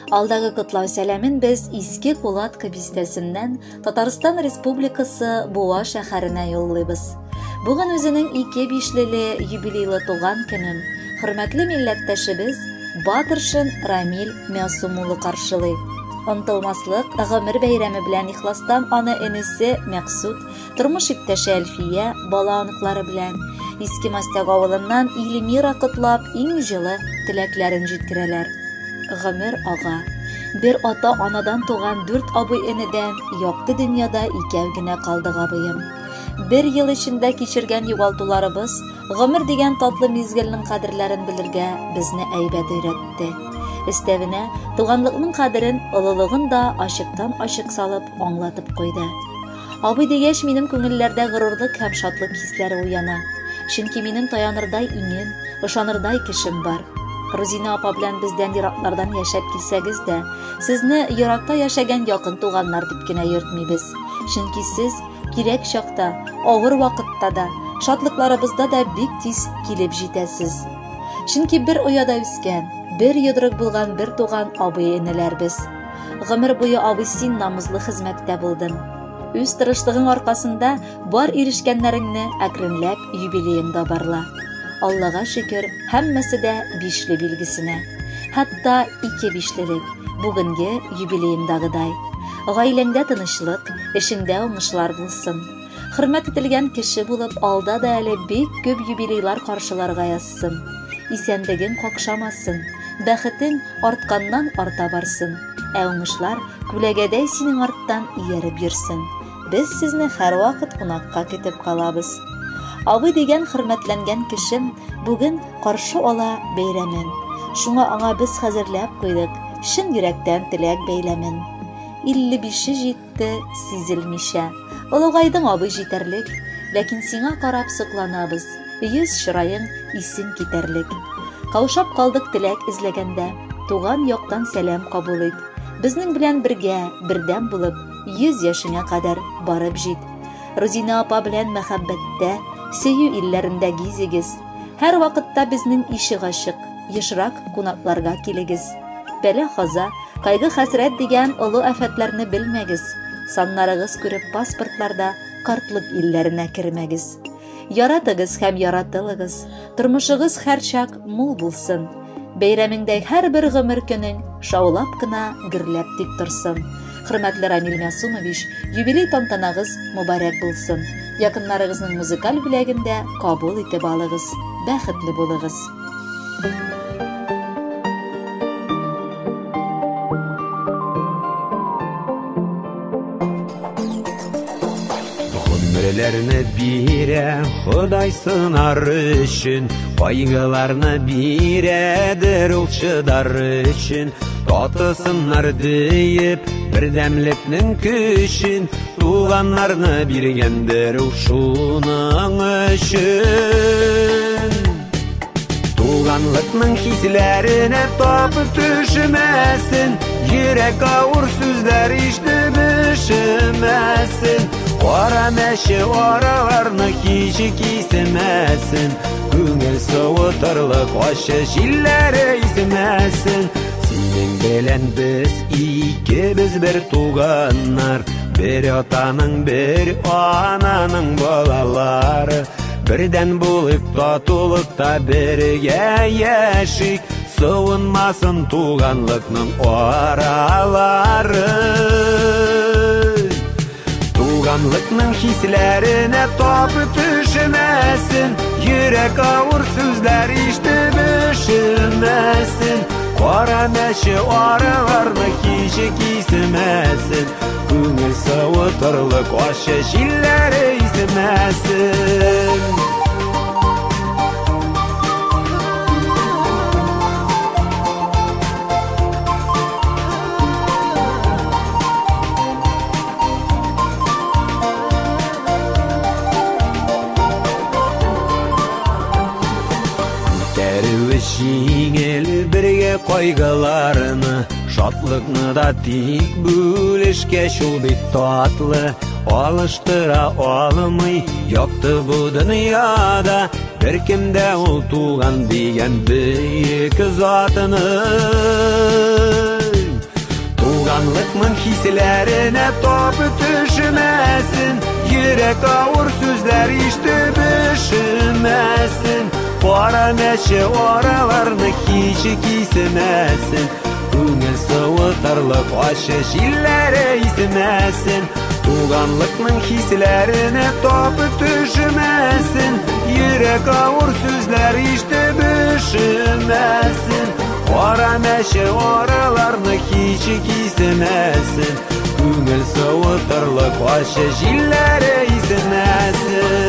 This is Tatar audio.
Алдагы котлау сәламен без Иске Кулатка бистәсеннән Татарстан Республикасы Буа шәһәренә юллыйбыз. Бүген үзенең ике бишлеле юбилейлы туган көнен хөрмәтле милләттәшебез Батыршин Рамил Мәсум улы каршылый. Онтылмаслык гомер бәйрәме белән ихластан аны энесе Мәксут, тормыш иптәше Әлфия, бала оныклары белән Иске Мастяк авылыннан Илмира котлап иң җылы теләкләрен җиткерәләр. Гомер ага. Бер ата-анадан туган дүрт абый-энедән якты дөньяда икәү генә калдык абыем. Бер ел эчендә кичергән югалтуларыбыз гомер дигән татлы мизгелнең кадерләрен белергә безне әйбәт өйрәтте. Өстәвенә, туганлыкның кадерен, олылыгын да ачыктан-ачык салып аңлатып куйды. Абый дигәч, минем күңелләрдә горурлык һәм шатлык хисләре уяна. Чөнки минем таянырдай иңем, ышанырдай кешем бар. Рузина апа белән бездән ераклардан яшәп килсәгез дә, сезне еракта яшәгән якын туганнар дип кенә йөртмибез. Чөнки сез кирәк чакта, авыр вакытта да, шатлыкларыбызда да бик тиз килеп җитәсез. Чөнки бер ояда үскән, бер йодрык булган бер туган абый-энеләр без. Гомер буе абый син намузлы хезмәттә булдың. Үз тырышлыгың аркасында бар ирешкәннәреңне әкренләп юбилееңда барла. Аллага шөкер, һәммәсе дә бишле билгесенә. Хәтта ике бишлелек, бүгенге юбилееңдагыдай. Гаиләңдә тынычлык, эшеңдә уңышлар булсын. Хөрмәт ителгән кеше булып, алда да әле бик күп юбилейлар каршыларга язсын. Исәнлегең какшамасын, бәхетең артканнан арта барсын, ә уңышлар күләгәдәй синең арттан ияреп йөрсен. Без сезне һәрвакыт кунакка көтеп калабыз. Абый дигән хөрмәтләнгән кешем бүген каршы ала бәйрәмен. Шуңа аңа без хәзерләп куйдык чын йөрәктән теләк бәйләмен. 55-е җитте сизелмичә. Олыгайдың абый җитәрлек, ләкин сиңа карап сокланабыз. Йөз чыраең исең китәрлек. Каушап калдык теләк эзләгәндә. Туган яктан сәлам кабул ит. Безнең белән бергә, бердәм булып, 100 яшеңә кадәр барып җит. Рузина апа белән мәхәббәттә, сөю илләрендә гизегез. Һәр вакытта безнең ишек ачык, ешрак кунакларга килегез. Бәла-каза, кайгы-хәсрәт дигән олы афәтләрне белмәгез. Саннарыгыз күреп паспортларда картлык илләренә кермәгез. Яратыгыз һәм яратылыгыз. Тормышыгыз һәрчак мул булсын. Бәйрәмеңдәй һәрбер гомер көнең шаулап кына гөрләп тик торсын. Хөрмәтле Рамил Мәсумович, юбилей тантанагыз мөбарәк булсын. Якыннарыгызның музыкаль бүләген дә кабул итеп алыгыз. Бәхетле булыгыз. Гомерләрне бирә Ходай сынар өчен, кайгыларны бирәдер ул чыдар өчен. Татысыннар диеп бердәмлекнең көчен, туганнарны биргәндер ул шуның өчен. Туганлыкның хисләренә тапып төшмәсен, йөрәк авыр сүзләр ишетеп өшемәсен. Кара мәче араларны һич кисемәсен, күңел суытырлык ачы җилләре исмәсен. Синең белән без икебез бер туганнар, бер атаның, бер ананың балалары. Бердән булып татулыкта бергә яшик, суынмасын туганлыкның аралары. Туганлыкның хисләренә тапып төшмәсен, йөрәк авыр сүзләр ишетеп өшемәсен. Кара мәче араларны һич кисемәсен, күңел суытырлык ачы җилләре исмәсен. Күтәрүе җиңел бергә кайгыларны, шатлыкны да тик бүлешкәч ул бик татлы. Алыштыра алмый якты бу дөньяда беркем дә ул туган дигән бөек затны. Туганлыкның хисләренә тап төшмәсен, йөрәк авыр сүзләр ишетеп өшемәсен. Кара мәче араларны һич кисмәсен, күңел суытырлык ачы җилләре исмәсен. Туганлыкның хисләренә тап төшмәсен, йөрәк авыр сүзләр ишетеп өшемәсен. Кара мәче араларны һич кисмәсен, күңел суытырлык ачы җилләре исмәсен.